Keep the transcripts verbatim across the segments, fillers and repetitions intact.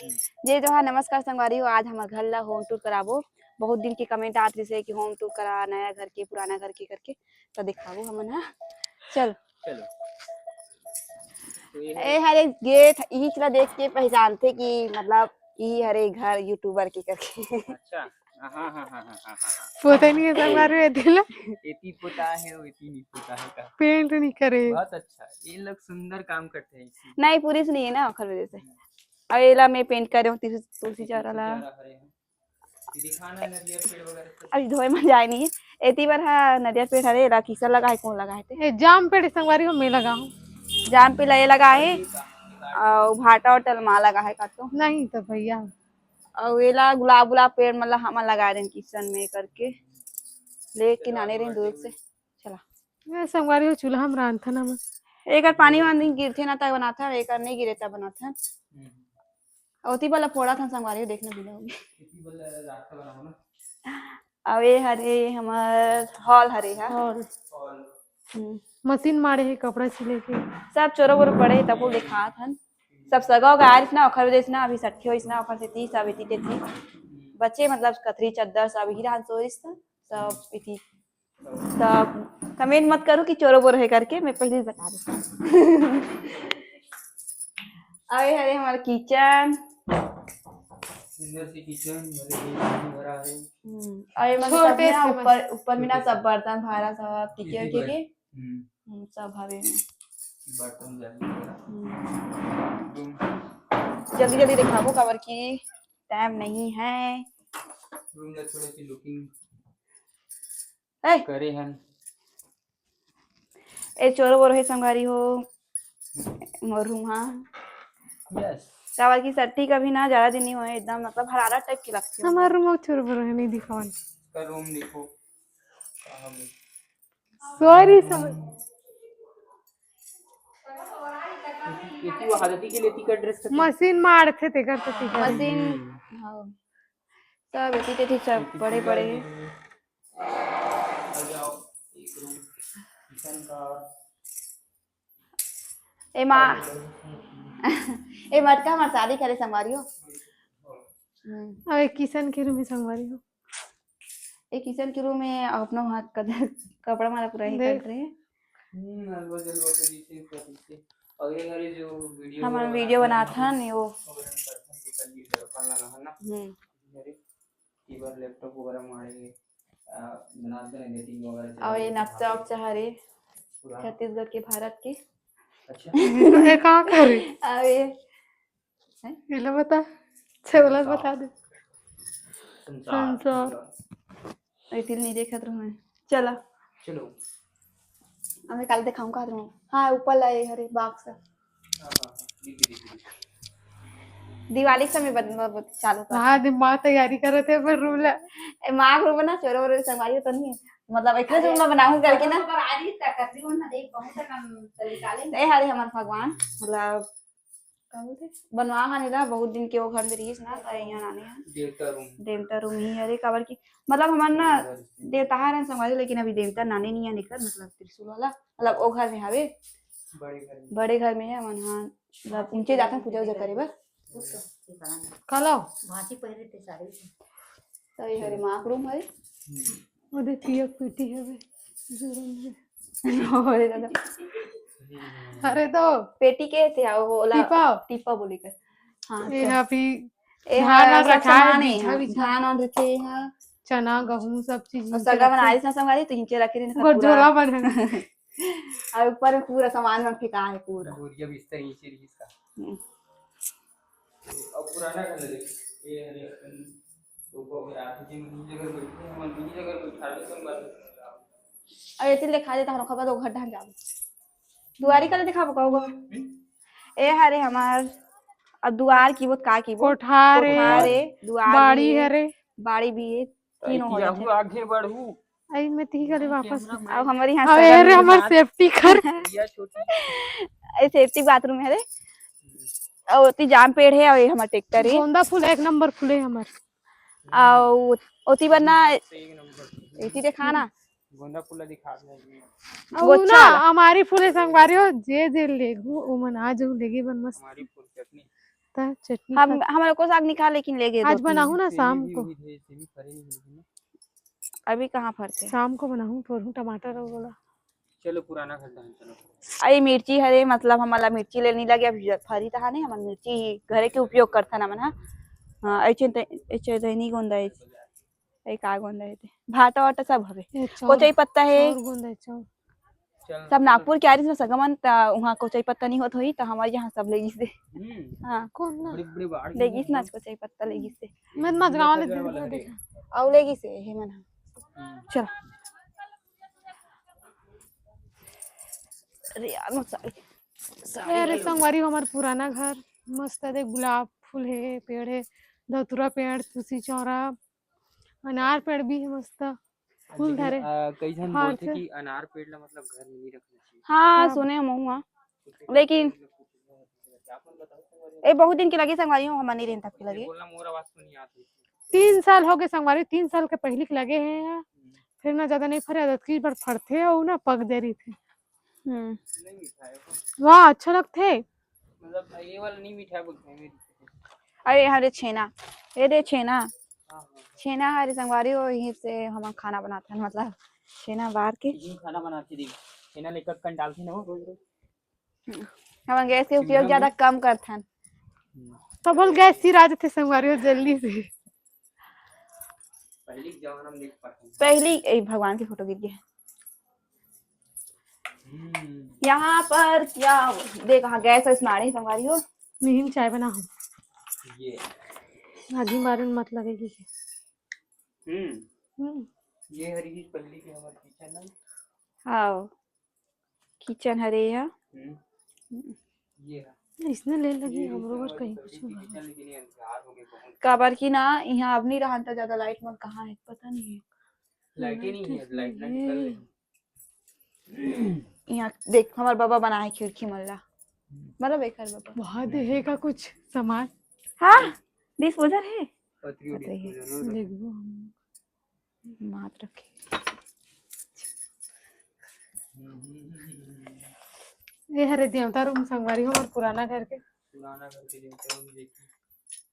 जय जोहार, नमस्कार संगवारी हो, आज हमर घर ला होम टूर कराबो। बहुत दिन के कमेंट आत रहिसे कि होम टूर करा, नया घर के, पुराना घर के करके, त दिखाबो हमन हा। चल। चलो। तो ये ए हरे गेट, इही ला देख के पहचानथे कि मतलब इही हरे घर यूट्यूबर के करके। अच्छा। हाँ, हाँ, हाँ, हाँ, हाँ, हाँ, हाँ। पोते नहीं है संगवारी हो, एती ला। एती पोता है, वो एती नहीं पोता है का। पेंट नहीं करे। बहुत अच्छा, ये लोग सुंदर काम करते हैं इसी। नहीं, पुलिस नहीं है ना, ओखर वजह से। हम्म। अब एला मैं पेंट करे हूँ, तुलसी, तुलसी चारा ला। चारा हरे हैं। दिखाना नरियर पेड़ वगैरह सब। अभी धोए में जाए नहीं है। एती बर हा नरियर पेड़ हरे, एला किसन लगा है, कौन लगा है ते? ए, जाम पेड़ संगवारी हो, मैं लगा हूँ। जाम पेड़ ये लगा है, और भाटा होटल माँ लगा है का तो? नहीं तो भैया। अउ एला गुलाब, गुलाब पेड़ मतलब हमन लगा देन किचन में करके, लेकिन आने रहिन दूर से। चला। ए, संगवारी हो, चूल्हा में रांधथन हमन। एकर पानी वानी गिरथे ना, तब बनाथन, एकर नहीं गिरे, तब बनाथन। हम्म। अउ ओती वाला फोड़ा थन संगवारी हो, देखना बिना होगी। इसी वाला रास्ता बनाओ ना। अउ ए हरे हमर हॉल हरे हा। हॉल। हॉल। हम्म। मशीन मारे हे कपड़ा सिले के। सब चोरो बोरो पड़े हे, तको दिखात हन। सब सगा उगा आरिस ना, ओखर वजह से ना, अभी सट्ठी होइस ना, ओखर सेती सब एती तेती बचे, मतलब कथरी चद्दर सब ही रहन सोरिस त सब एती। त कमेंट मत करू कि चोरो बोरो हे करके, मैं पहले ही बता देती हूँ। अउ ए हरे हमर किचन। सुंदर सी किचन, भले ही भरा है। हम्म, अउ ए मन छोटे सब से ना मस्त। ऊपर, ऊपर में ना छोटे सब से। बर्तन भारा सब टिके इसी उके पर। के। हम्म। हम्म, सब हवे में। बर्तन जल्दी करा। हम्म। रूम। जल्दी जल्दी दिखाबो, काबर कि टाइम नहीं है। रूम ला थोड़ा सी लुकिंग ए! करे हन। ए चोरो बोरो हे संगवारी हो, मोर रूम हा। यस। काबर कि सट्ठी कभी ना ज्यादा दिन नहीं होए, एकदम मतलब हरारत टाइप के लगथे। हमार रूम चोरो बोरो हे, नहीं दिखावन। का रूम देखो। सॉरी, समझ। एती वो हालती के लेती का ड्रेस का मशीन मारथे तेकर तो तेकर। मशीन, हम्म। हाँ। सब एती तेती सब एती पड़े पूरा पड़े। ये आ जाओ, एक रूम किचन का। ए माँ। ए मटका हमार शादी करे संगवारी हो। हम्म। अबे किचन के रूम में संगवारी हो। ए किचन के रूम में अपना हाथ का कपड़ा मारा पूरा ही देख। कर रहे हैं। हम्म, अलवा जलवा के नीचे ऊपर नीचे। और ये हमारे जो वीडियो हमारा वगैरह वीडियो बनाते हैं बनात ना, हन, ये वो। ओकरे में करते हैं, तो कल ये दर्पण लगा है ना। हम्म। मेरे कीबोर्ड, लैपटॉप वगैरह मारे, आ, बनाते हैं, एडिटिंग वगैरह और ये चलाते हैं। नक्शा उक्शा हरे पूरा। छत्तीसगढ़ के, भारत के। अच्छा। ये का करे? और ये हैं? ये लो बता। छे वाला संसार। बता दे। संसार। संसार। संसार। ए, तिल नहीं देखत रहूं मैं। चला। चलो। अब मैं काल दिखाऊं का रहूं। हाँ, ऊपर ला ये हरे बॉक्स। हाँ, हाँ, हाँ। दिख गई, दिख गई, दिख गई। दिवाली समय बन, बन, बन, चालू कर। हाँ, दिन माँ तैयारी करत हे, पर रूम ला। ए, माँ को बना, चोरो वोरो संगवारी तो नहीं है। मतलब, इतने अरे, रूम में बनाऊं करके ना। पर आज ही तक कर रही हूँ ना, देख, बहुत तक हम चली चाले। ए, हरे हमार भगवान, मतलब, का बोलथे? बनवा हन एला, बहुत दिन के वो घर में रहिस ना, त इहाँ लाने हन। देवता रूम। देवता रूम ही हरे, काबर कि मतलब हमन ना देवता रूम। देवता हरन संगवारी, लेकिन अभी देवता नाने नहीं है निकर, मतलब त्रिशूल वाला, मतलब ओ घर में हवे। बड़े घर में। बड़े घर में है हमन, हाँ, मतलब ऊंचे जाथन पूजा उजा करे बर। काला? भांची पहिरे थे साड़ी। तो ये हरे माँ के रूम हरे। हम्म। ओदे पिया पेटी हवे, जोरन में। अरे दादा। अरे तो पेटी के थे, वो ओला टीपा। टीपा बोली कर। हाँ, ये अच्छा। अभी ए धान हाँ, वान सब रखा है, सामान है, बीघा हाँ। बीघा। धान वान रखे हैं। चना, गहूं, सब चीज और नीचे सगा रखे। बनाइस ना संगवारी, तो नीचे रखे रहे ना ओकर पूरा। झोला बना है। और ऊपर में पूरा सामान में फेंका है पूरा। बोरिया बिस्तर नीचे रही इसका। हम्म। अब पुराना घर ले, ये हरे अपन तो को अगर आप जी में जगह बैठे हैं, मन भी जगह बैठा ले, तुम बात। अब एती ले खा देता हूँ, खबर दो घर ढाल जाओ। दुआरी का दिखाबो का होगा? हम्म? ए हरे हमार, अब दुआर की बोत का की बोत? कोठार है, कोठार है, दुआर बाड़ी भी है, हरे। बाड़ी भी है, तीनों हो एती जाते। आगे बढ़ू। आई मैं ती करे वापस। अब हमारे यहाँ अब सगा ये रे भी हमार बात। सेफ्टी कर। या छोटी। ए सेफ्टी बाथरूम है रे। और ओती जाम पेड़ है और ये हमार ट्रैक्टर है। गोंदा फूल एक नंबर फूले हमार। और ओती बरना एक नंबर। एती देखा ना। गोंदा फूल दिखा दे। और वो ना, अच्छा। हमारी फूले संगवारी हो, जे जे लेगू, ओ मन आ जाऊ लेगे बन मस्त। हमारी फूल चटनी। त चटनी हम, खा- हमर एको साग निकाल, लेकिन ले गे आज दो तीन। बनाहूँ ना सेमी शाम भी को। उम्मीद है, सेमी फरे नहीं होगी ना। अभी कहाँ फरथे? शाम को बनाहूँ, फोरहूँ टमाटर और बोला। चलो, पुराना घर दहन चलो। अरे, मिर्ची हरे, मतलब, हमन ला मिर्ची ले नहीं लगे, अब फरी तहाने, हमन मिर्ची घरे के उपयोग करथन हमन, हाँ। हाँ, ऐसे ते-, ऐसे दैनी गोंदा है। ए, का गोंदा हे ते? भाटा वाटा सब हवे। ए, चाउर, कोचई पत्ता हे। चाउर गोंदा हे, चाउर। चल, सब चल। नागपुर के आरिस में सगमन, त उहाँ कोचई पत्ता नहीं होत होही, त हमर यहाँ सब ले गिस दे। हम्म। हाँ। कौन ना? बड़े, बड़े बाढ़ ले गिस ना, कोचई पत्ता ले गिस दे। मैं मजगाँव ले दे, देखा। अउ ले गिस हे, हे मन। हम्म। चल। अरे यार, मत साड़ी, साड़ी अरे, ले लो। संगवारी, हमर पुराना घर मस्त हे, देख, गुलाब फूल हे, पेड़ हे, धतूरा पेड़, तुलसी चौरा, अनार पेड़ भी हे मस्त, फूल लेकिन, धरे। अ, कई झन हाँ, बोलथे से। कि अनार पेड़ ला मतलब घर में नहीं रखना चाहिए। हाँ, हाँ। सुने हूँ, हाँ। लेकिन ए, बहुत दिन के लगे संगवारी हो, हमर नहीं रहन तब के लगे। बोलना, मोर आवाज तो नहीं आती। तीन साल हो गए संगवारी, तीन साल के पहली के लगे हे यहाँ। हम्म। फिर ना ज्यादा नहीं फरे, अतकी बार फरथे अउ ना पक दे रही थे। हम्म। नहीं मीठा है वो। वाह, अच्छा लगथे। मतलब, ये वाला नहीं मीठा है बोलते हैं मेरी। अरे, हरे छेना, ये दे छेना। हाँ, हाँ। छेना हरे संगवारी हो, यहीं से हम खाना बनाते हैं, मतलब, छेना बार के। यहीं खाना बनाते देख, छेना लेकर कन डालते ना वो रोज रोज। हम्म। हम गैस के उपयोग ज्यादा कम करथन। हम्म। तब बोल गैस सिरा जथे संगवारी हो जल्दी से। पहली के जमाना में देख पाते हैं। पहली, ए, भगवान के फोटो गिर गया। हम्म। यहाँ पर क्या देख, हाँ, गैस वैस मारे संगवारी हो। नहीं, चाय बना हम। ये। आगी मारन मत लगेगी। हम्म। हम्म। ये हरी पहली के हमारे किचन है। हाँ। किचन हरे ये। हम्म। ये है। इसने ले लगी ये हमरो बर कहीं कुछ किचन, लेकिन ये अंधकार हो गया बहुत। काबर कि ना, यहाँ अब नहीं रहन त ज्यादा लाइट मन कहाँ है, पता नहीं है। लाइट ही नहीं है, लाइट ना निकल रही। यहाँ देख, हमार बाबा बनाए खिड़की मन ला। हम्म। मतलब, एकर बाबा। वहाँ दे है का कुछ सामान? हाँ, डिस्पोजल है। पतरी पतरी है। डिस्पोजल। देखबो हम। मात रखे। ये हरे देवता रूम संगवारी हो, हमर पुराना घर के। पुराना घर के देवता रूम देखी,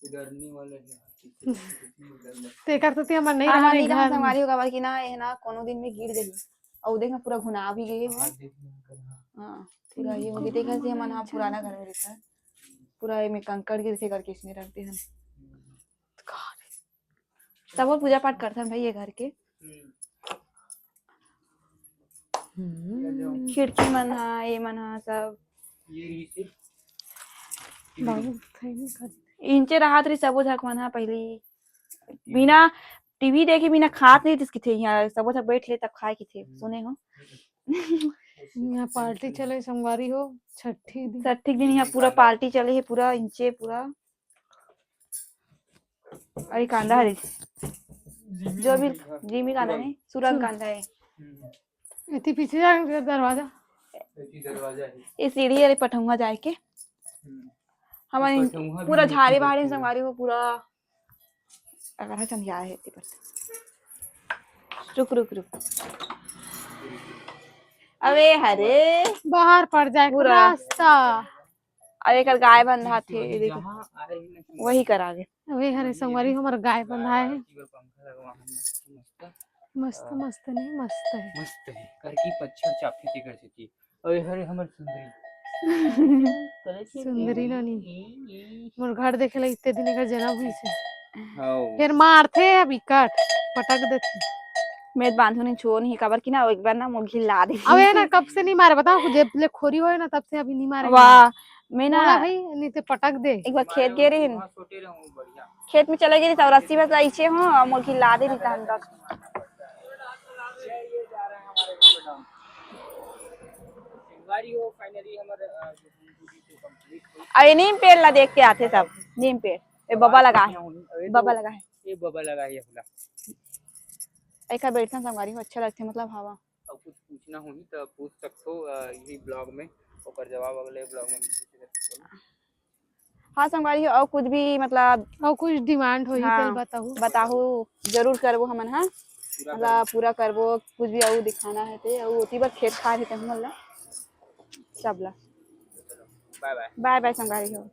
उधर नहीं वाले हैं। तेकर तो ते हमर नहीं हाँ, रहा नहीं रहा घर में। संगवारी हो, काबर कि ना, ये ना कोनो दिन में गिर गई। अउ देख ना, पूरा घुना भी गई है। हाँ, देख ना, हाँ। हाँ, पूरा ये हो गई। देखा से हमन हाँ पुराना घर में रहता है। पूरा ये में कंकड़ गिर से करके इसने रखते हैं। हम्म। तब वो पूजा पाठ करथन भाई ये घर के। हम्म। खिड़की मन हा, ये मन हा सब। ये रही से। बाबू, थैली कर। इंचे राहत रही सबो झक मन हा पहली। बिना टीवी देखे बिना खात नहीं दिस किथे, यहाँ सबो झक बैठ ले तब खाए किथे, हम्म। सुने हो? यहाँ पार्टी चले संगवारी हो, छठी दिन। छठी दिन यहाँ पूरा पार्टी चले है, पूरा इंचे पूरा। अरे कांदा हरे। जो भी जिमी कांदा नहीं, सुरंग कांदा है। इतनी पीछे जाके दरवाजा। ये सीढ़ी अरे पठौंगा जाए के। हमारे पूरा झाड़ी बहाड़ी संगवारी हो पूरा। अगर है चंदिया है इतनी पर। रुक, रुक, रुक। अबे हरे। बाहर पड़ जाए पूरा। रास्ता। अब एकर गाय बंधाथे, ये देखो। जहाँ आए ही ना वही कर आगे। अबे हरे संगवारी, हमर गाय बंधाए हे। पंखा लगवा है, मस्त, मस्त। मस्त, मस्त नहीं, मस्त है। मस्त है। करकी पच्छर चापी तेकर सेती। अबे हरे हमर सुंदरी। सुंदरी नानी। मोर घर देखे ला इतने दिन एकर जन्म हुई से। हाँ। फिर मारथे अभी कट, पटक देथे। मैं बांधू नहीं, छो नहीं, काबर कि ना, एक बार ना मोर घिल्ला दे। अबे ना, कब से नहीं मारे, बताओ, जब ले खोरी होए ना, तब से अभी नहीं मारे। वाह, मैं ना मोला भाई, नहीं ते पटक दे। एक बार खेत गे रहे हैं। खेत में चले गए और रस्सी बस नीचे हो और मोर घिल्ला दे देता हम बस। अब ये नीम पेड़ ला देख के आथे सब, नीम पेड़। ए बबा लगा है, बबा लगा है। ये बबा लगा है, ये फूला। एका बैठन संगवारी हो, अच्छा लगथे, मतलब हवा। अब कुछ पूछना होही त पूछ सकथो, अ, यही ब्लॉग में, ओकर जवाब अगले ब्लॉग में मिलही। हाँ संगवारी हो, और कुछ भी मतलब और कुछ डिमांड होही हाँ, तेल बताहू। बताहू, जरूर करबो हमन, हाँ। पूरा मतलब करबो। पूरा करबो, कुछ भी और दिखाना है ते, और ओती बर खेत खार है ते हमन ला, सब ला। बाय बाय। बाय बाय संगवारी हो।